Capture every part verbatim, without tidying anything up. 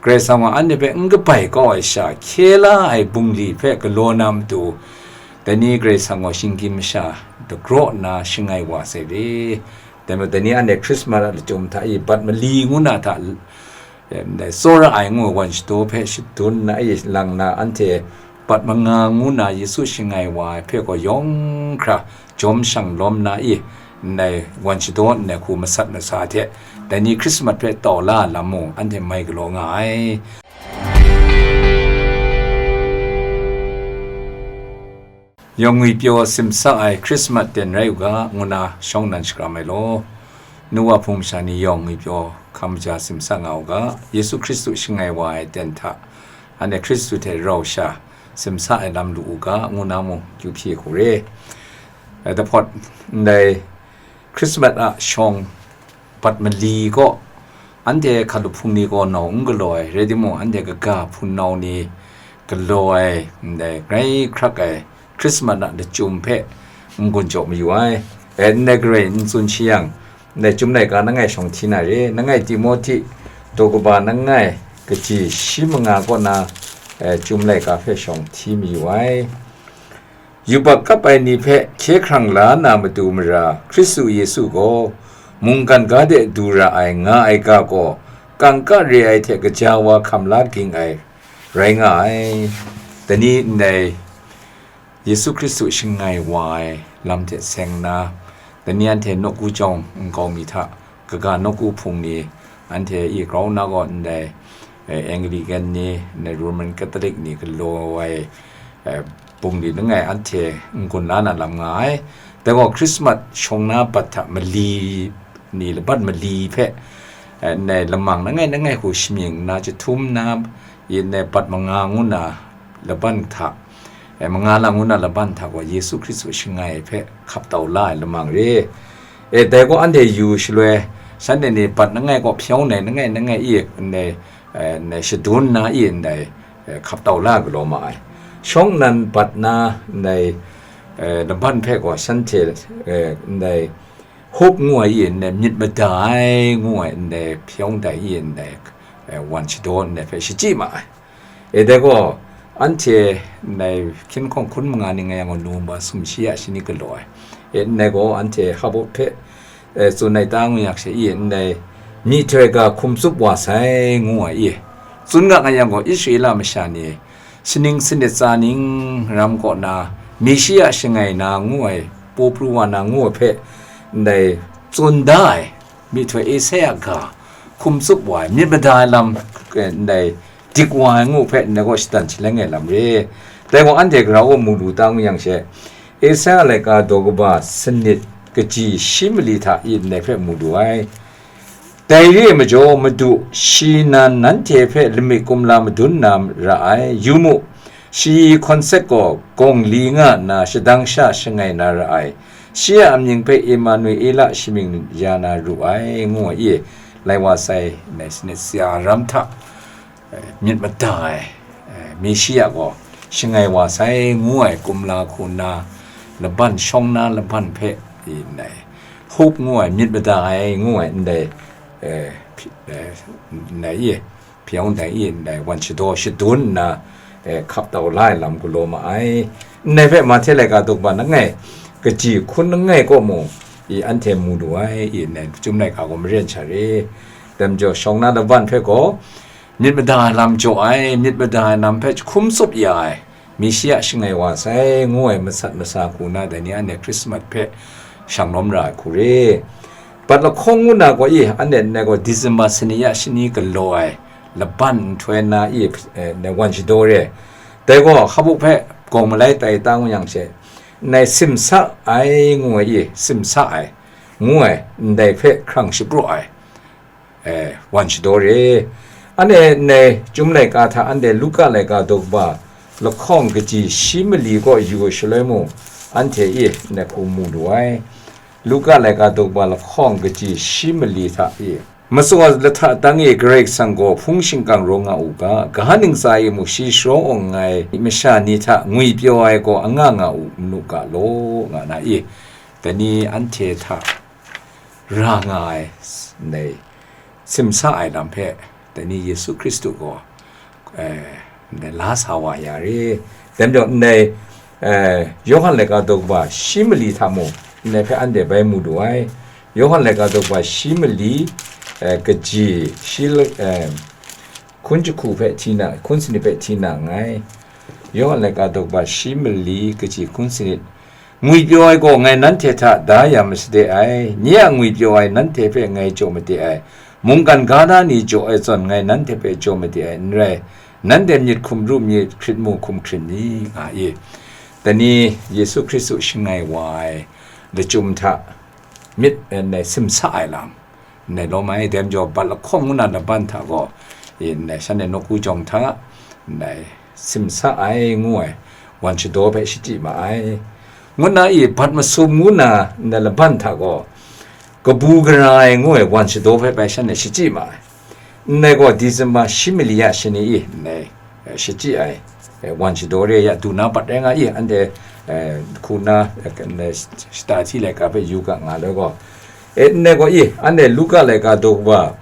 Karai Kasang wa anhte hpe n kabai kau ai sha, hkye la ai bungli hpe galaw na matu, dai ni Karai Kasang wa shinggyim masha dagraw nna shangai wa sai re. Dai majaw, dai ni anhte Hkrismat a lachyum hta i bat mali ngu na hta, em, dai tsawra ai ngu ai wan shadaw hpe shadun na i lang na, anhte bat manga ngu na Yesu shangai wa ai hpe gaw yawng hkra jawm shang lawm na i, ndai wan shadaw ndai hku masat masa hte, dai ni Hkrismat hpe tau la ai lam mung anhte mai galaw nga ai. Yawng ngwipyaw simsa ai Hkrismat ten rai u ga, ngu na shawng nnan shakram ai law, nu wa hpung masha ni yawng ngwipyaw hkam ja simsa nga u ga, Yesu Hkristu shangai wa ai ten hta, anhte Hkristu hte rau sha simsa ai lam lu u ga, ngu na mung kyu hpyi hku re. Dai dahpawt, ndai Hkrismat a shawng bat mali gaw, anhte hkalup hpung ni gaw nau n galaw ai, rai timung, anhte kaga hpunau ni galaw ai, ndai grai hkrak ai Hkrismat a lachyum hpe n-gun jaw mayu ai. E, ndai garai n tsun shi yang, ndai Chyum laika langai shawng hti na re, langai Timohti daw kaba langai kaji shi manga kaw na, e, Chyum laika hpe shawng hti mayu ai. Yubak kap ai ni hpe hkye hkrang la na matu mara, Hkristu Yesu gaw mungkan ga de du ra ai nga ai ga gaw, kangka re ai hte kaja wa hkam la ging ai rai nga ai. Dai ni ndai Yesu Hkristu shangai wa ai lam hte seng nna, dai ni anhte nawku jawng nkau mi hta, kaga nawku hpung ni, anhte i grau na gaw ndai, eh, Anglican ni, ndai Roman Catholic ni galaw ai, eh, bungli langai anhte n-gun la na lam nga ai. Dai gaw Hkrismat shawng na bat hta mali ni laban mali hpe, eh, ndai lamang langai langai hku shamying nna, jahtum nna, i ndai bat manga ngu na laban hta, e, manga lang ngu na laban hta gaw Yesu Hkristu shangai hpe hkap tau la ai lamang re. E, dai gaw anhte yu shaloi, shanhte ni bat langai kaw hpyaw nai, langai, langai i ndai, e, ndai shadun nna i ndai, e, hkap tau la galaw ma ai. Shawng nnan bat na ndai, e, laban hpe gaw shanhte, e, ndai hope ngu ai i ndai myit mada ai ngu ai ndai hpyaw ndai i ndai, e, wan shadaw ndai hpe shachyi ma ai. E, dai gaw, anhte ndai hkying hkawng hkun manga ni nga yang gaw, Nowemba sumshi a shani galaw ai. E, ndai gaw, anhte Habuk hpe, e, tsun ai ta ngu yak she i, ndai myihtoi ga hkum tsup wa sai, ngu ai i. Tsun ga nga yang gaw, Israela masha ni, shaning sanit tsa ning ram kaw na, Meshiya shangai na, ngu ai, paw pru wa na, ngu ai hpe, ndai tsun da ai. Myihtoi Esaia ga hkum tsup wa ai, myit mada ai lam, eh, ndai dik wa ai ngu hpe ndai gaw shatan shaleng ai lam re. Dai gaw anhte grau wa mu lu ta ngu yang she, Esaia laika daw kaba sanit kaji shi mali hta i ndai hpe mu lu ai. Dai re ai majaw, Madu, shi nan nanhte hpe lamik kumla madun na ra ai. Yu mu, shi hkawnsek gaw gawng li nga nna shadang sha shangai na ra ai. Shi a amying hpe Emanuela shamying ya na ru ai, ngu ai i, lai wa sai, ndai sanit tsa ram hta, eh, myit mada ai, eh, Meshiya gaw shangai wa sai, ngu ai kumla hku nna, laban shawng na laban hpe, i, ndai, hope ngu ai, myit mada ai, ngu ai, ndai, eh, hpyi-, eh, ndai i, hpyaw ndai i ndai wan shadaw shadun nna, eh, hkap tau la ai lam galaw ma ai. Ndai hpe Mahte laika daw kaba langai kaji hkun langai kaw mung i anhte mu lu ai, i ndai Chyum laika gaw maren sha re. Dai majaw, shawng na laban hpe gaw, myit mada ai lam jaw ai, myit mada ai lam hpe jahkum tsup ya ai, Meshiya shangai wa sai, ngu ai masat masa hku na dai ni anhte Hkrismat hpe shang lawm ra ai hku re. Bat lahkawng ngu na gaw i, anhte ndai gaw December sanit ya shani galaw ai laban nhtoi na i, eh, ndai wan shadaw re. Dai gaw Habuk hpe gawng malai tai ta ngu yang she, ndai simsa ai ngu ai i, simsa ai, ngu ai, ndai hpe hkrang shapraw ai. Eh, wan shadaw re. Anhte ndai Chyum laika hta anhte Luka laika daw kaba lahkawng kaji shi mali kaw yu ai shaloi mung, anhte e ndai hku mu lu ai. Luka laika daw kaba lahkawng kaji shi mali hta e, matsaw lahta dang e Karai Kasang gaw hpung shingkang rawng nga u ga, kaha ntsa e mung shi sharawng awng ai masha ni hta ngwipyaw ai gaw anga nga u, n-, nu ga law, nga na e, dai ni anhte hta ra nga ai, ndai simsa ai lam hpe dai ni Yesu Hkristu gaw, eh, ndai la sa wa ya re. Dai majaw ndai, eh, Yawhan laika daw kaba shi mali hta mung, ndai hpe anhte bai mu lu ai. Yawhan laika daw kaba shi mali, eh, kaji, shi la-, eh, hkun jahku hpe hti na, hkun sanit hpe hti na nngai. Yawhan laika daw kaba shi mali kaji hkun sanit. Ngwipyaw ai gaw ngai nanhte hta da ya masade ai, nye a ngwipyaw ai nanhte hpe ngai jaw made ai, mungkan ga na ni jaw ai zawn ngai nanhte hpe jaw made ai n rai, nanhte myit hkum ru myit, hkrit mu hkum hkrit ni, nga i. Dai ni Yesu Hkristu shangai wa ai lachyum hta myit, eh, ndai simsa ai lam, ndai lawm ai, dai majaw bat lahkawng ngu na laban hta gaw, i, ndai shanhte nawku jawng hta, ndai simsa ai ngu ai wan shadaw hpe shachyi ma ai. Ngu na i, bat masum ngu na ndai laban hta gaw, kabu gara ai ngu ai wan shadaw hpe bai shanhte shachyi ma ai. Ndai gaw December shi mali ya shani i, ndai, eh, shachyi ai, eh, wan shadaw re ya du na bat rai nga i, anhte, eh, hku na, eh, shata hti laika hpe yu ga nga ai gaw, eh, ndai gaw i, anhte Luka laika daw kaba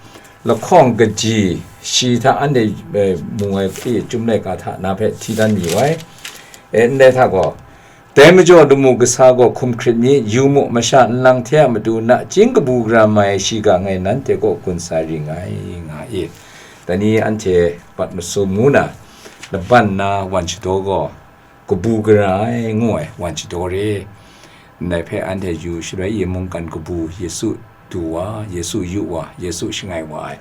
lahkawng kaji shi hta anhte, eh, mu ai i, Chyum laika hta na hpe hti dan yu ai. Eh, ndai hta gaw, dai majaw lamu kasa gaw hkum hkrit mi, yu mu, masha nlang hte a matu nachying kabu gara mai ai shiga ngai nanhte kaw gun sa ring ai, nga i. Dai ni anhte bat masum ngu na, laban na wan shadaw gaw, kabu gara ai ngu ai wan shadaw re. Ndai hpe anhte yu shaloi i, mungkan kabu Yesu du wa, Yesu yu wa, Yesu shangai wa ai.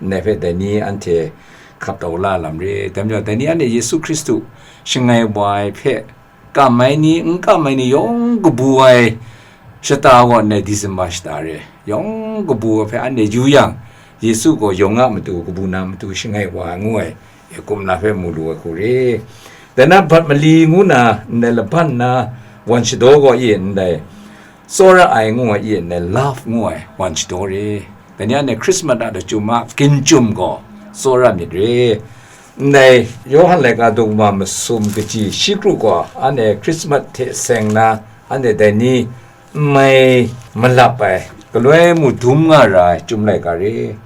Ndai hpe dai ni anhte hkap tau la lam re. Dai majaw, dai ni anhte Yesu Hkristu shangai wa ai hpe kam ai ni, n kam ai ni yawng kabu ai shata gaw ndai December shata re. Yawng kabu ai hpe anhte yu yang, Yesu gaw yawng a matu, kabu na matu shangai wa ai ngu ai, e, kum na hpe mu lu ai hku re. Dai na bat mali ngu na ndai laban na wan shadaw gaw i ndai, tsawra ai ngu ai i ndai, love ngu ai wan shadaw re. Dai ni anhte Christmas a lachyum a ginchyum gaw tsawra myit re. Ndai Yawhan laika daw kaba masum kaji shi kru gaw anhte Christmas hte seng na anhte dai ni n mai malap ai, galoi mung dum nga ra ai Chyum laika re.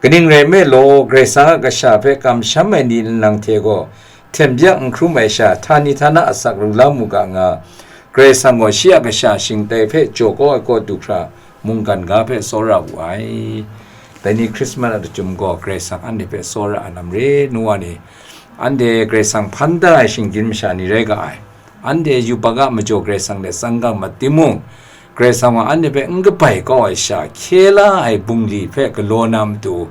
Kaning rai nme law, Karai Kasang a kasha hpe kamsham ai ni nlang hte gaw hten byak n hkrum ai sha, htani htana asak ru la mu ga nga, Karai Kasang gaw shi a kasha shingtai hpe jaw kau ai kaw du hkra, mungkan ga hpe tsawra wu ai. Dai ni Christmas a lachyum gaw Karai Kasang anhte hpe tsawra ai lam re, nu wa ni. Anhte Karai Kasang hpan da ai shinggyim masha ni rai ga ai. Anhte yubak a majaw Karai Kasang hte tsang ga mat timung, Karai Kasang gaw anhte hpe n kabai kau ai sha, hkye la ai bungli hpe galaw na matu,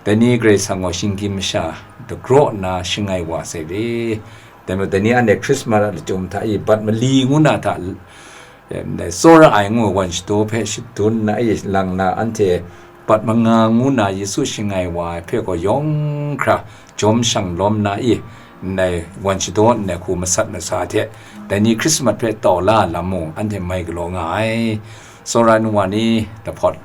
dai ni Karai Kasang gaw shinggyim masha dagraw nna shangai wa sai re. Dai majaw, dai ni anhte Christmas a lachyum hta i bat mali ngu na hta, em, dai tsawra ai ngu ai wan shadaw hpe shadun na i lang na, anhte bat manga ngu na Yesu shangai wa ai hpe gaw yawng hkra jawm shang lawm na i, ndai wan shadaw ndai hku masat masa hte, dai ni Christmas hpe tau la lam mung anhte mai galaw nga ai. Tsawra nu wa ni, lahpawt,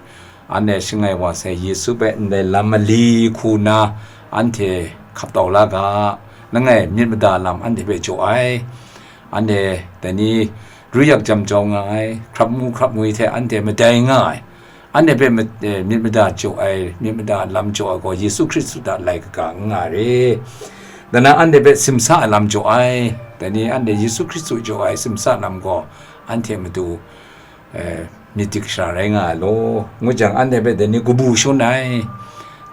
anhte shangai wa sai Yesu hpe ndai lam mali hku na anhte hkap tau la ga, langai myit mada lam anhte hpe jaw ai. Anhte dai ni ruyak jam jau nga ai, hkrap ngu hkrap ngwi hte anhte madai nga ai. Anhte hpe ma-, eh, myit mada jaw ai, myit mada lam jaw ai gaw Yesu Hkristu hta lai kaga n nga re. Dai na anhte hpe simsa ai lam jaw ai, dai ni anhte Yesu Hkristu jaw ai simsa lam gaw anhte matu, eh, myit dik shara rai nga ai law, ngu jang anhte hpe dai ni kabu shangun ai.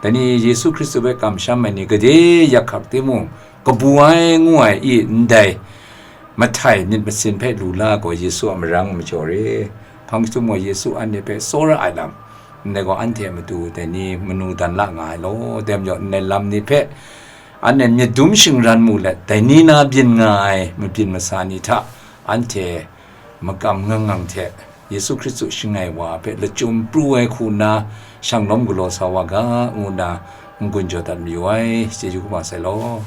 Dai ni Yesu Hkristu hpe kamsham ai ni gade yak hkak timung, kabu ai ngu ai i ndai mahtai myit masin hpe lu la gaw Yesu a marang majaw re. Hpang chyum gaw Yesu anhte hpe tsawra ai lam, ndai gaw anhte a matu dai ni manu dan la nga ai law, dai majaw ndai lam ni hpe anhte myit dum shingran mu let, dai ni na byin nga ai mabyin masa ni hta anhte makam ngang ngang hte Yesu Hkristu shangai wa hpe lachyum pru ai hku nna shanglawm galaw sa wa ga, ngu nna n-gun jaw dat mayu ai, chyeju kaba sai law.